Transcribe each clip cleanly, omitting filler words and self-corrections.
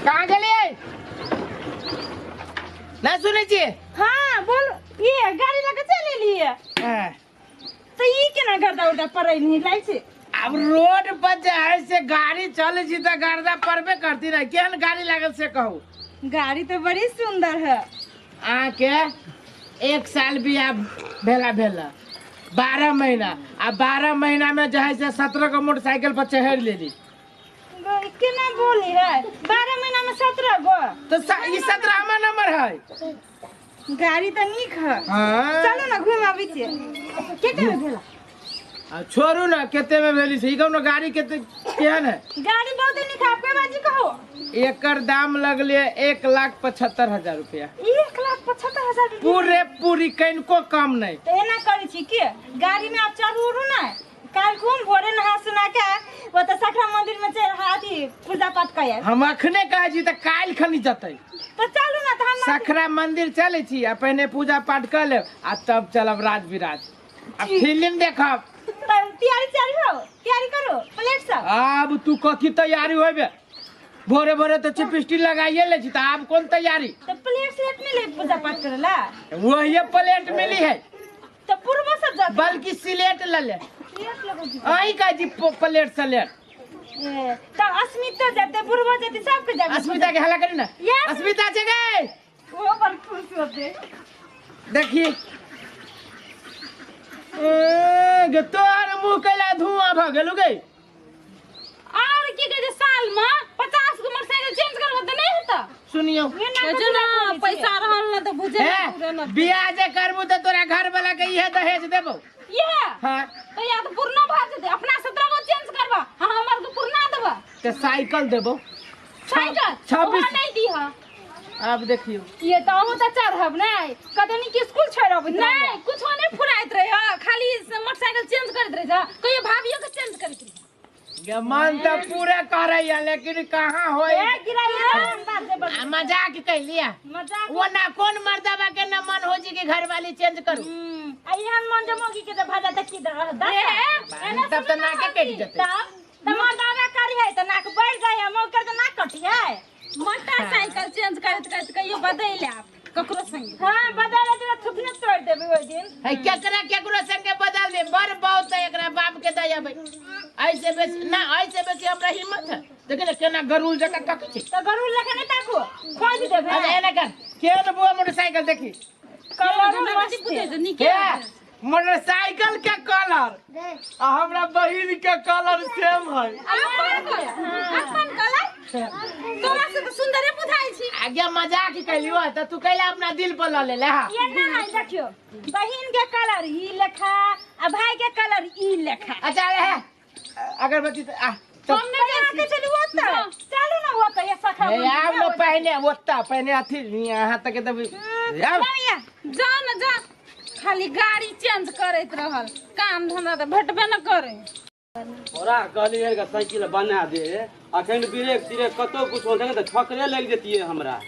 कहाँ गेलियै? नहि सुनै छियै? हाँ बोल। ये गाड़ी लगे चल एलियै। हाँ। तऽ ई केना गर्दा उर्दा पड़ै नहीं लागै छै? आब रोड पर जे है से गाड़ी चलै छी तऽ गर्दा पड़बे करती ने। केहन गाड़ी लागल से कहू। गाड़ी तो बड़ी सुंदर है। अहाँके 1 साल बियाह भेला भेला 12 महीना, आ 12 महीना में जे है से 17 गो मोटरसाइकिल पर चढ़ि लेली। केना बोली है? 12 महीना में 17 गो? तो ई 17वां नंबर है। गाड़ी तो नीक है। हाँ। चलो ना घूम आबै छियै। कते में भेला? आ छोड़ू ना कते में भेली से। ई कहू ना गाड़ी कते केहन है? गाड़ी बहुत नीक है। आपके बाजी कहो। एकर दाम लगले 1,75,000 रुपया। 1,75,000 रुपया? पूरे पूरी कनिको कम नहीं। तो एना करै छी के गाड़ी में आप चढ़ू उड़ू ना, काल घूम भोरे नहा सुना के वो तो सखरा मंदिर में चल हाथी पूजा पाठ कर। हम अखने कहै छी तऽ काल्हि खनी जतै। तो चलू ना तऽ हम सखरा मंदिर चलै छी आ पहिने पूजा पाठ कर लेब आ तब चलब राज विराज आ फिल्म देखब। तब तैयारी तैयारी हो, तैयारी करो प्लेट सब। आब तू कथी तैयारी होबे? भोरे भोरे तो चिपिस्टी लगाइए ले छी तऽ आब कोन तैयारी? तो प्लेट स्लेट नहीं ले पूजा पाठ करेला? वही प्लेट मिली है। तो पूर्व सब जाते। बल्कि सिलेट ले ले। सिलेट लगो जी। अहीं का जी प्लेट सलेट। ए, तो अस्मिता जाते, पूर्व जाते, सबके जाते। अस्मिता के हल्ला करी ना। यस। अस्मिता छे गए। वो बड़ खुश होते। देखिए। ए, गे तोहर मुंह कैला धुआं भ गेलु गे। और की कहै छै साल में 50 गो मोटरसाइकिल चेंज करबो तऽ नहीं होता। सुनियो। जे ना पैसा रहल ना तऽ बुझे ना पूरे ना। बियाह जे करबू तऽ तोरा घर वाला के इहे दहेज देबो। इहे? हाँ। तऽ या तऽ पुरना भऽ जेतै। अपना 17 गो चेंज करबा, हाँ हमर के पुरना देबा। तऽ साइकिल देबो। साइकिल? 26। ओहो नहीं दीह। आब देखियो। ये तऽ अहूँ तऽ चढ़ब नै, कतनी के स्कूल छोड़ि अबैत रहियै। नहीं, कुछो नहीं फुराइत रहे, हाँ, खाली मोटरसाइकिल चेंज करैत रहे, हाँ, कहियो भाभियो के चेंज करैत रहे। गे मन तऽ पूरा करैया लेकिन कहाँ होय? ए, गिराइए, बात जे बड़- आ मजाक कैलिया। मजाक। वो ना कोन मर्दबा के ना मन हो जी के घर वाली चेंज करू। आ एहन मन जे मौगी के जे भजा त की दह दह। ए, एना तब तऽ नाके कटि जेतै। तब तऽ मर्दाना करी है तऽ नाक बढ़ि जाइ है, मौगी के तऽ नाक कटी है। मोटरसाइकिल चेंज करैत करैत कहियो बदलि आब ककरो संगे। हाँ, बदलि आब तऽ थुकने तोड़ि देबै ओहि दिन। है, केकरा केकरो संगे बदल दे, बड़ बहुत है एकरा बाप के दया भाई। ऐसे बेसी ना, ऐसे बेसी हमरा हिम्मत है। देखि ने केना गरुल जकाँ तकै छै। तऽ गरुल जकाँ नहि ताकू, खोजि देबै। अरे एना कर, केहन बुआ मोटरसाइकिल देखी। कलर हमरा मस्त बुझै है। छै, नीके हे, लागै। मोटरसाइकिल के कलर आ हमरा बहिन के कलर सेम है। अपन कलर, अपन कलर? तोरा से तऽ सुंदरे बुझाइ छी। आगे मजाक कैलियो तऽ तू कैला अपना दिल पर लऽ लेले। हाँ। ये ना है, देखियो बहिन के कलर ई लेखा आ भाई के कलर ई लेखा। अच्छा अरे है अगरबत्ती तऽ आ, चल। हम नहि अहाँ के चलू ओतऽ, चलू ना ओतऽ, ये सखा हे, मंदिर आब है ने ओतऽ। पहिने ओतऽ, पहिने अथी यहाँ तक के तब, आब। जा ना जा, खाली गाड़ी चेंज करैत रहल, काम धंधा तऽ भेटबे न करे। तोरा कहलियै गे साइकिल बना दे, अखन ब्रेक तिरेक कतौ कुछो नहि तऽ ठोकरे लागि जैतियै हमरा।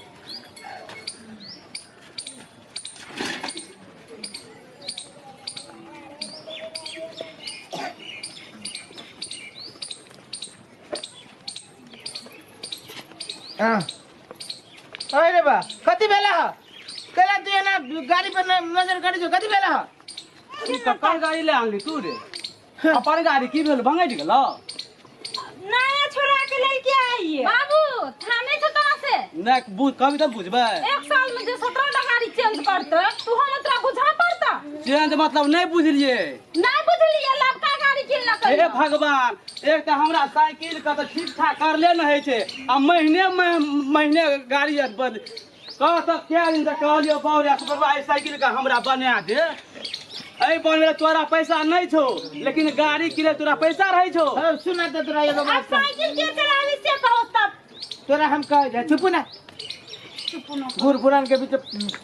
हाँ। अरे बा, कथी भेला ह? कैला तू एना गाड़ी पर नजर करै छौ, कथी भेला ह? ई ककर गाड़ी ले आनली तू रे? अपन गाड़ी की भेल, भंगैट गेलौ? नया छोड़ा के लड़के आइए। बाबू, थामे छौ तोरा से। नहि, कभी तऽ बुझबै। 1 साल में जे 17 टा गाड़ी चेंज करतै, तू हम तोरा बुझा पड़तौ? चेंज मतलब नहि बुझलियै। नहि बुझलियै, लबका गाड़ी किनलकै। हे भगवान, एक तऽ हमरा साइकिल के तऽ ठीक ठाक करले नहि होइ छै आ महीने महीने गाड़ी आर बद कह तऽ कए दिन तऽ कहलियौ बाउ रे, सुपरवा, एहि साइकिल के हमरा बना दे। एहि बनबै लए तोरा पैसा नहि छौ, लेकिन गाड़ी किनै तोरा पैसा रहै छौ। हौ, सुन तऽ तोरा एगो बात आब साइकिल के चलाबी से कहू तब। तोरा हम कहै छी, चुप ना। बूढ़ पुरान के बीच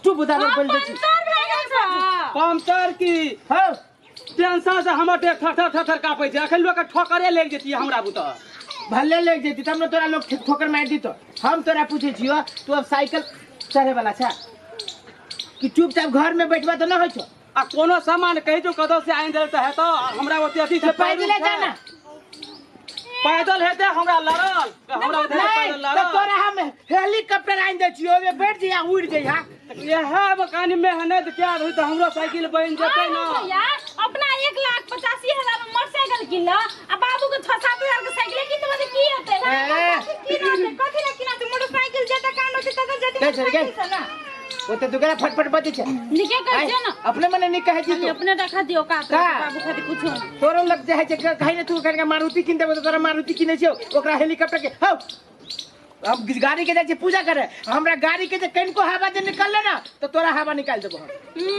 चुप उतार बोल दै छी। पंचर भए गेल छौ। पंचर की? हौ। टेंशन से हमर देह थर थर थर काँपै छै, अखन लोक के ठोकरे लागि जेतियै हमरा बुते। भले लागि जेती तब ने तोरा लोक ठोकर मारि दितौ। हम तोरा पूछै छियौ, तू अब साइकिल चढ़े वाला छै कि चुपचाप घर में बैठबा तऽ नहि होइ छौ? आ कोनो सामान कहै छौ कतौ से आनि देल तऽ हेतौ, हमरा ओते अथी छै, तऽ पैदले जा ना। पैदल हेतै हमरा लड़ल, हमरा हेतै नहीं पैदल तो लड़ल। तोरा हम हेलीकॉप्टर आनि दै छियौ, ओहिमे बैठ जइहा उड़ि जइहा। इएह मे कनि मेहनत कए दही तऽ हमरो साइकिल बनि जेतै हाँ, ने। भैया अपना 1,85,000 में मोटरसाइकिल किनला आ बाबू के 6-7 हजार के साइकिल किन देबै तऽ की हेतै? ए, किनाते कथी ला किनाते मोटरसाइकिल जता कांड होते तता जते चल, चल, मोटरसाइकिल से ना। ओते दुगरा फटफट बजै छै। नीके कहै छियै ने। अपने मने नीक कहै छी खाली तू। अपने रखा दियौ का का? बाबू खातिर कुछो। तोरो लग जाइ छै कहीं ने तू कनिका मारुति किन देबो तऽ तोरा मारुति किनै छियौ, ओकरा हेलीकॉप्टर के हौ। हम गाड़ी के जाइ छियै पूजा करे, हमरा गाड़ी के जे कनिको हवा जे निकलले ना तऽ तोरा हवा निकालि देबो हम।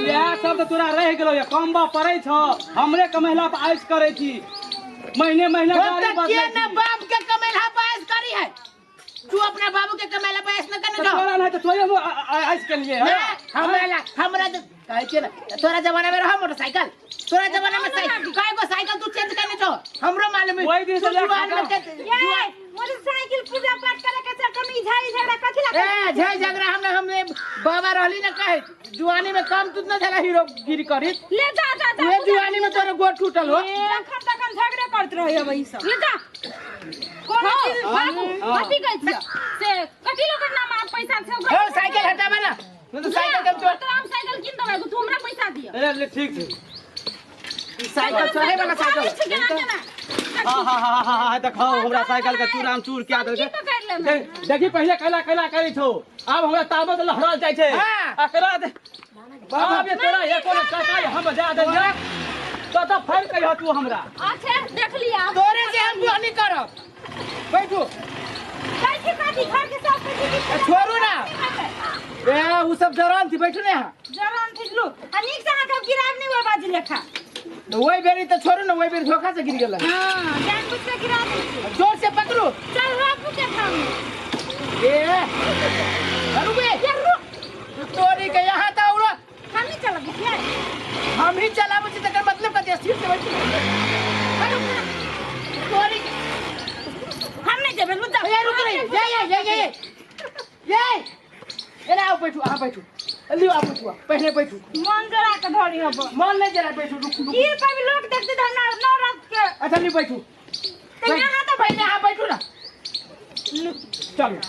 इएह सब तऽ तोरा रहि गेलौ ये, कमबा पड़ै छौ, हमरे कमैला पर ऐश करै छी, महीने महीने हम गाड़ी तऽ बदलै के ना छी। बाप के कमैला पर ऐश करी है, तू अपना बाबू के कमैला पर ऐश न करने तऽ दो। तोरा नहि तऽ तोरे हम ऐश केलियै ना, हँ? हमरा ला हमरा जे कहै छियै ने, तोरा जमाना में रह मोटरसाइकिल, तोरा जमाना में साइकिल, कय गो साइकिल तू चेंज करने छौ हमरो मालूम है। ओहि दिन से तू लए जुआन में कऽ के- ये मोटरसाइकिल पूजा पाठ करे के चक्कर में झाई झगड़ा कथी ला? ए झै झगड़ा हमने हमने बाबा रहली ना कहे जुआनी में कम तू न झला हीरोगिरी करी। ले जा जा जा उहे जुआनी में तोरे गोड़ टूटल हो। जखन तखन झगड़े करत रहे अब ई सब। ले जा। कोनो हौ, चीज बाबू कथी कहै छियै से कथी लोक नाम आप पैसा छै ओकरा? हौ साइकिल हटाबे ना, नहीं तो साइकिल कम तोर। तोरा हम साइकिल किन देबै, तू हमरा पैसा दिअ। ले ले ठीक छै। ई साइकिल चढ़े वाला साइकिल। केना केना? हाँ हाँ हाँ हाँ हाँ देखो हमरा साइकिल के चूराम चूर क्या देलकै। की पकड़ि लेबै? देखी पहिले कैला कैला करै छौ, आब हमरा ताबत लहरल जाइ छै। हाँ। एकरा दे आब ये तोरा एको ने टका हम जा दे तो तो फेर कहियो तू हमरा। अच्छा देख लिया तोरे से हम बोनी करब, बैठू। कैसे काटी घर के सब कुछ छोड़ू ना ए उ सब जरान थी, बैठू ने यहाँ। जरान थी लू आ नीक से अहाँ गिराब नहीं हुआ बाजी लेखा। वही बेरी तो छोड़ू ना, वही बेरी धोखा से गिर गेल। हां जानबूझ के गिरा दे छी। जोर से पकड़ू। चल रोकू के खाऊ। ए रुक बे, तोरी के यहाँ तो औरो हम ही चलब छियै। हम ही चलाबै छी तकर मतलब कथी? स्थिर से बैठू। तोरी के हम नहीं जेबै लू जा। ए रुक रे, ये ये ये ये ये एना आओ बैठू, अहाँ बैठू, लियो आप बैठू, पहले बैठू। मन जरा के धरी हब। मन नहीं जरा बैठू, रुक रुक। की कभी लोग देखते त हमरा न रख के। अच्छा लियो बैठू। त यहाँ तो पहले अहाँ बैठू ना। चलो